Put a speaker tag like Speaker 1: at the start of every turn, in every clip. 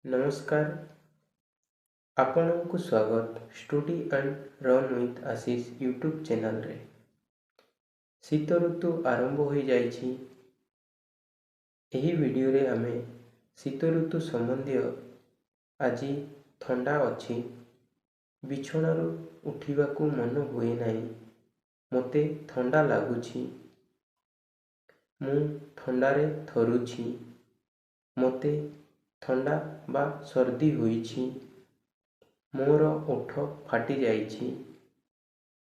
Speaker 1: ନମସ୍କାର, ଆପଣଙ୍କୁ ସ୍ୱାଗତ study and run with Ashish YouTube ଚ୍ୟାନେଲରେ। ଶୀତ ଋତୁ ଆରମ୍ଭ ହୋଇଯାଇଛି। ଏହି ଭିଡ଼ିଓରେ ଆମେ ଶୀତ ଋତୁ ସମ୍ବନ୍ଧୀୟ ଆଜି ଥଣ୍ଡା ଅଛି, ବିଛଣାରୁ ଉଠିବାକୁ ମନ ହୁଏ ନାହିଁ, ମୋତେ ଥଣ୍ଡା ଲାଗୁଛି, ମୁଁ ଥଣ୍ଡାରେ ଥରୁଛି, ମୋତେ ଥଣ୍ଡା ବା ସର୍ଦ୍ଦି ହୋଇଛି, ମୋର ଓଠ ଫାଟିଯାଇଛି,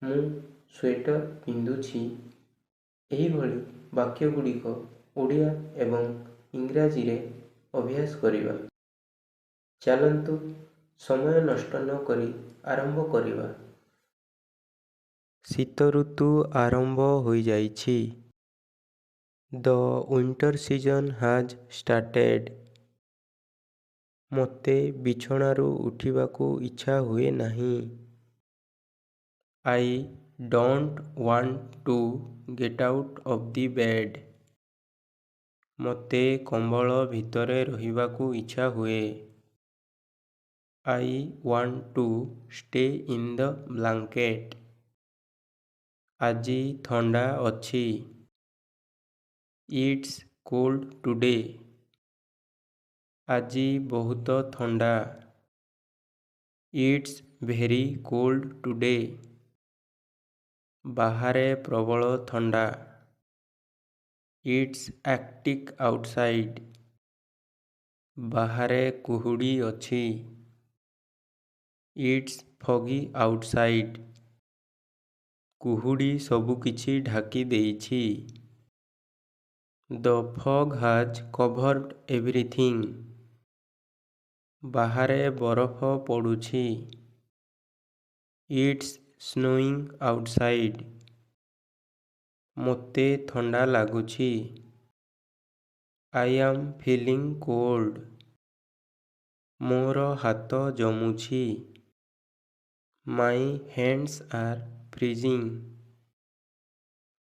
Speaker 1: ମୁଁ ସ୍ୱେଟର ପିନ୍ଧୁଛି, ଏହିଭଳି ବାକ୍ୟ ଗୁଡ଼ିକ ଓଡ଼ିଆ ଏବଂ ଇଂରାଜୀରେ ଅଭ୍ୟାସ କରିବା। ଚାଲନ୍ତୁ, ସମୟ ନଷ୍ଟ ନକରି ଆରମ୍ଭ କରିବା। ଶୀତ ଋତୁ ଆରମ୍ଭ ହୋଇଯାଇଛି। The winter season has started. ମୋତେ ବିଛଣାରୁ ଉଠିବାକୁ ଇଚ୍ଛା ହୁଏ ନାହିଁ। I don't want to get out of the bed. ମୋତେ କମ୍ବଳ ଭିତରେ ରହିବାକୁ ଇଚ୍ଛା ହୁଏ। I want to stay in the blanket. ଆଜି ଥଣ୍ଡା ଅଛି। It's cold today. ଆଜି ବହୁତ ଥଣ୍ଡା। It's very cold today. ବାହାରେ ପ୍ରବଳ ଥଣ୍ଡା। It's arctic outside. ବାହାରେ କୁହୁଡ଼ି ଅଛି। It's foggy outside. କୁହୁଡ଼ି ସବୁକିଛି ଢାଙ୍କି ଦେଇଛି। The fog has covered everything. ବାହାରେ ବରଫ ପଡ଼ୁଛି। It's snowing outside. ମୋତେ ଥଣ୍ଡା ଲାଗୁଛି। I am feeling cold. ମୋର ହାତ ଜମୁଛି। My hands are freezing.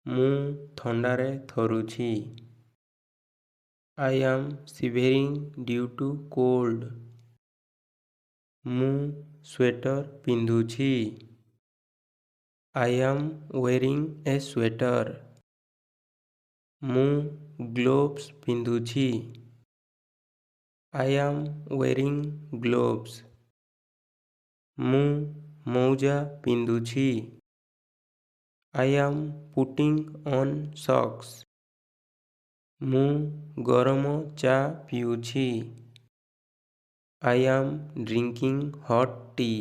Speaker 1: ମୁଁ ଥଣ୍ଡାରେ ଥରୁଛି। I am shivering due to cold. ମୁଁ ସ୍ୱେଟର ପିନ୍ଧୁଛି। I am wearing a sweater. ମୁଁ ଗ୍ଲୋଭ୍ସ ପିନ୍ଧୁଛି। I am wearing gloves. ମୁଁ ମୌଜା ପିନ୍ଧୁଛି। I am putting on socks. ମୁଁ ଗରମ ଚା ପିଉଛି। I am drinking hot tea.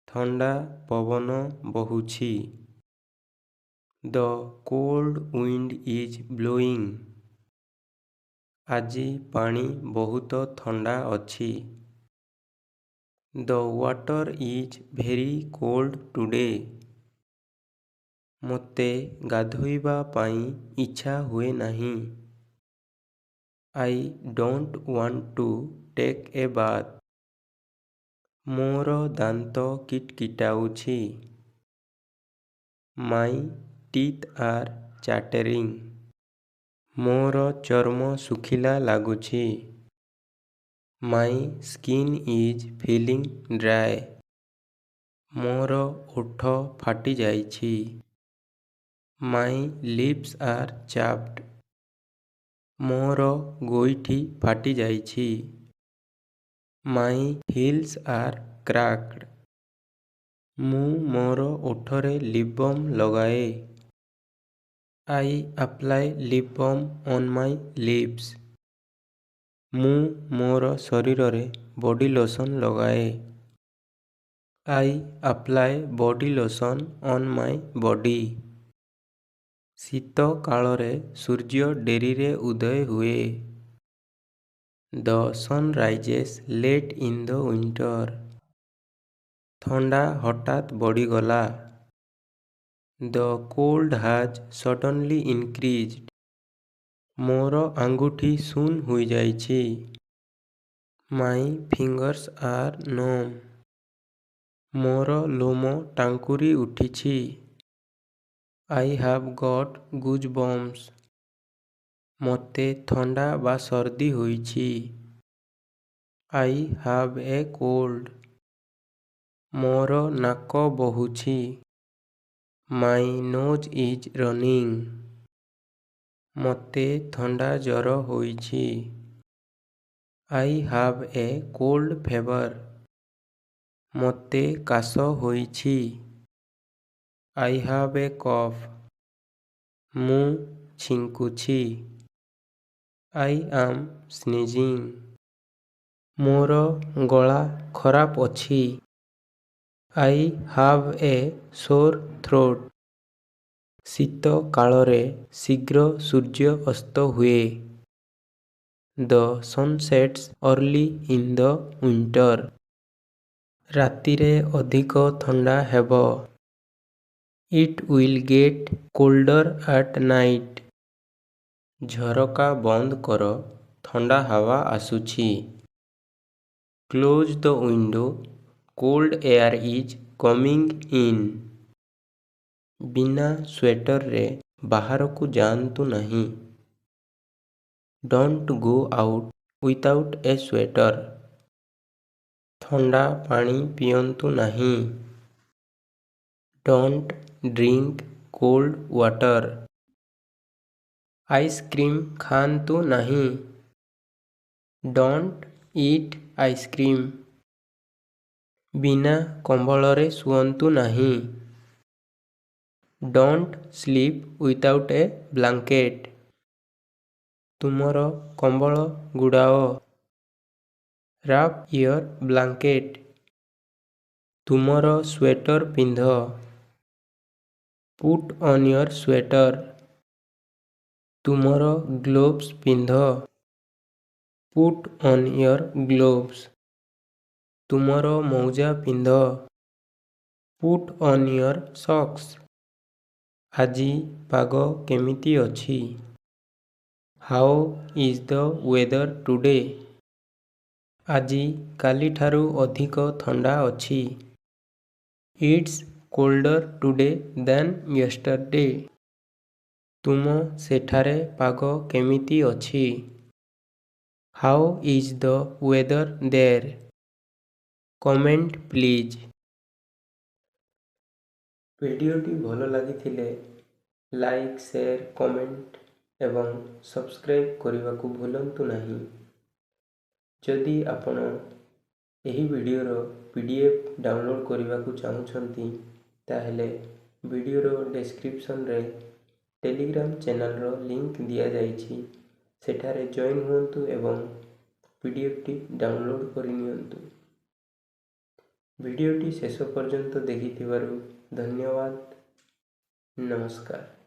Speaker 1: ଥଣ୍ଡା ପବନ ବହୁଛି। The cold wind is blowing. ଆଜି ପାଣି ବହୁତ ଥଣ୍ଡା ଅଛି। The water is very cold today. ମୋତେ ଗାଧୋଇବା ପାଇଁ ଇଚ୍ଛା ହୁଏ ନାହିଁ। I don't want to take a bath. ମୋର ଦାନ୍ତ କିଟକିଟାଉଛି। My teeth are chattering. ମୋର ଚର୍ମ ଶୁଖିଲା ଲାଗୁଛି। My skin is feeling dry. ମୋର ଓଠ ଫାଟିଯାଇଛି। My lips are chapped. ମୋର ଗୋଇଠି ଫାଟିଯାଇଛି। My heels are cracked. ମୁଁ ମୋର ଓଠରେ ଲିପ୍ ବାମ୍ ଲଗାଏ। I apply lip balm on my lips. ମୁଁ ମୋର ଶରୀରରେ ବଡି ଲୋସନ୍ ଲଗାଏ। I apply body lotion on my body. ଶୀତ କାଳରେ ସୂର୍ଯ୍ୟ ଡେରିରେ ଉଦୟ ହୁଏ। The sun rises late in the winter. ଥଣ୍ଡା ହଠାତ୍ ବଢ଼ିଗଲା। The cold has suddenly increased. ମୋର ଆଙ୍ଗୁଠି ଶୂନ୍ ହୋଇଯାଇଛି। My fingers are numb. ମୋର ଲୋମ ଟାଙ୍କୁରି ଉଠିଛି। I have got goosebumps. ମୋତେ ଥଣ୍ଡା ବା ସର୍ଦ୍ଦି ହୋଇଛି। I have a cold. ମୋର ନାକ ବହୁଛି। My nose is running. ମୋତେ ଥଣ୍ଡା ଜ୍ୱର ହୋଇଛି। I have a cold fever. ମୋତେ କାଶ ହୋଇଛି। I have a cough. ମୁଁ ଛିଙ୍କୁଛି। I am sneezing. ମୋର ଗଳା ଖରାପ ଅଛି। I have a sore throat. ଶୀତକାଳରେ ଶୀଘ୍ର ସୂର୍ଯ୍ୟ ଅସ୍ତ ହୁଏ। The sun sets early in the winter. ରାତିରେ ଅଧିକ ଥଣ୍ଡା ହେବ। It will get colder at night. ଝରକା ବନ୍ଦ କର, ଥଣ୍ଡା ହାୱା ଆସୁଛି। Close the window, cold air is coming in. ବିନା ସ୍ୱେଟରରେ ବାହାରକୁ ଯାଆନ୍ତୁ ନାହିଁ। Don't go out without a sweater. ଥଣ୍ଡା ପାଣି ପିଅନ୍ତୁ ନାହିଁ। Don't drink cold water. Ice cream ଖାଆନ୍ତୁ ନାହିଁ। Don't eat ice cream. ବିନା କମ୍ବଳରେ ଶୁଅନ୍ତୁ ନାହିଁ। Don't sleep without a blanket. ତୁମର କମ୍ବଳ ଗୁଡ଼ାଅ। Wrap your blanket. ତୁମର ସ୍ୱେଟର ପିନ୍ଧ। Put on your sweater. ତୁମର ଗ୍ଲୋଭ୍ସ ପିନ୍ଧ। Put on your gloves. ତୁମର ମୋଜା ପିନ୍ଧ। Put on your socks. ଆଜି ପାଗ କେମିତି ଅଛି? How is the weather today? ଆଜି କାଲିଠାରୁ ଅଧିକ ଥଣ୍ଡା ଅଛି। It's colder today than yesterday. ତୁମ ସେଠାରେ ପାଗ କେମିତି ଅଛି? How is the weather there? Comment please. ଭିଡ଼ିଓଟି ଭଲ ଲାଗିଥିଲେ ଲାଇକ୍, ସେୟାର, କମେଣ୍ଟ ଏବଂ ସବସ୍କ୍ରାଇବ୍ କରିବାକୁ ଭୁଲନ୍ତୁ ନାହିଁ। ଯଦି ଆପଣ ଏହି ଭିଡ଼ିଓର PDF download କରିବାକୁ ଚାହୁଁଛନ୍ତି, ତାହେଲେ ଭିଡ଼ିଓର ଡେସ୍କ୍ରିପସନ୍ରେ ଟେଲିଗ୍ରାମ ଚ୍ୟାନେଲର ଲିଙ୍କ ଦିଆଯାଇଛି। ସେଠାରେ ଜଏନ୍ ହୁଅନ୍ତୁ ଏବଂ ପିଡିଏଫ୍ଟି ଡାଉନଲୋଡ଼୍ କରିନିଅନ୍ତୁ। ଭିଡ଼ିଓଟି ଶେଷ ପର୍ଯ୍ୟନ୍ତ ଦେଖିଥିବାରୁ ଧନ୍ୟବାଦ। ନମସ୍କାର।